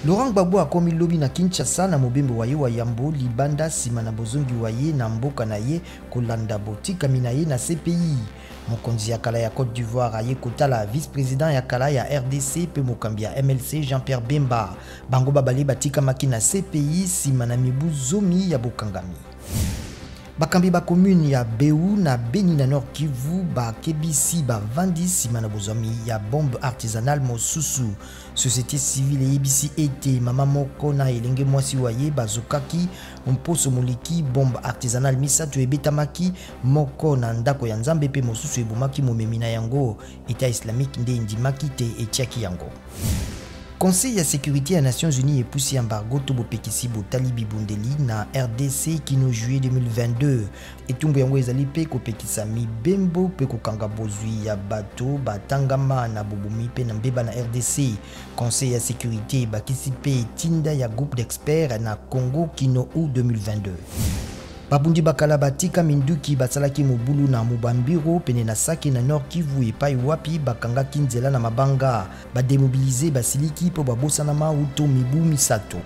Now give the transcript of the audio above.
Laurent Gbagbo akomi lobi na Kinshasa na mobembo wa ye wa yambo libanda nsima na bozongi wa ye na mboka na ye kolanda botikami na ye na CPI. Mokonzi ya kala ya Cote d'Ivoire aye kotala vice-president ya kala ya RDC mpe mokambi ya MLC Jean-Pierre Bemba. Bango babale batikamaki na CPI nsima na mibu 10 ya bokangami. Bakambi ba commune ya Beu na Beni na Nord Kivu bakebisi bavandi nsima na bozwami ya bombe artisanale mosusu. Société civile eyebisi ete mama moko na elenge mwasi wa ye bazokaki mposo moleki bombe artisanale misato ebetamaki, moko na ndako ya Nzambe mpe mosusu ebomaki momemi na yango. Etat islamique nde endimaki te etiaki yango. Conseil ya sécurité ya Nations Unies epusi embargo to bopekisi botali bibundeli na RDC kino juillet 2022. Etumbu yango ezali mpe kopekisa mibembo mpe kokanga bozwi ya bato batangama na bobomi mpe na mbeba na RDC. Conseil ya sécurité ebakisi mpe etinda ya groupe d'experts na Congo kino août 2022. Babundi bakala batika minduki basalaki mobulu na Mubambiro pene na Sake na Nord Kivu epai wapi bakangaki nzela na mabanga. Bademobilize basiliki mpo babosanama uto mibu misato.